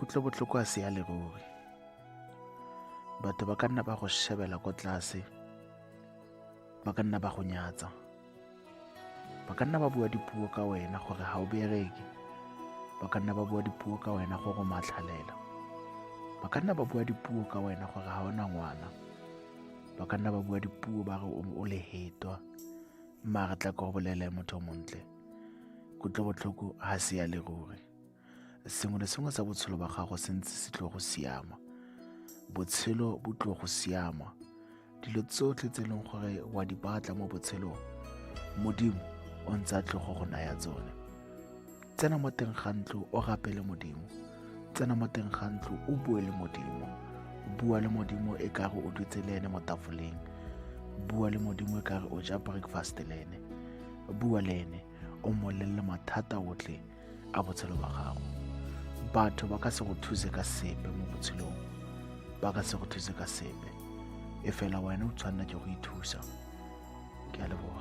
Kutlobotlhoko a se ya leruri. Batho ba ka nna ba go shebela ko tlase, ba ka nna ba go nyatsa, ba ka nna ba bua dipuo ka wena gore ga o bereke, ba ka nna ba bua dipuo ka wena gore o matlhalela, ba ka nna ba bua dipuo ka wena gore ga ona ngwana, ba ka nna ba bua dipuo ba re o lehetwa. Mma re tla ko go bolele motho o montle, kutlobotlhoko ga se ya leruri. Sengwe le sengwe sa botshelo ba gago se ntse se tlo go siama, botshelo bo tlo go siama. Dilo tsotlhe tse e leng gore wa di batla mo botshelong, Modimo o ntse a tlo go go naya tsone. Tsena mo teng ga ntlo o rapele Modimo, tsena mo teng ga ntlo o bue le Modimo, bua le Modimo e kare o dutse le ene mo tafoleng, bua le Modimo e kare o ja breakfast le ene, bua le ene o mmolelele mathata otlhe a botshelo ba gago. Batho ba ka se go thuse ka sepe mo botshelong, ba ka se go thuse ka sepe, e fela wena o tshwanela ke go ithusa. Ke a leboga.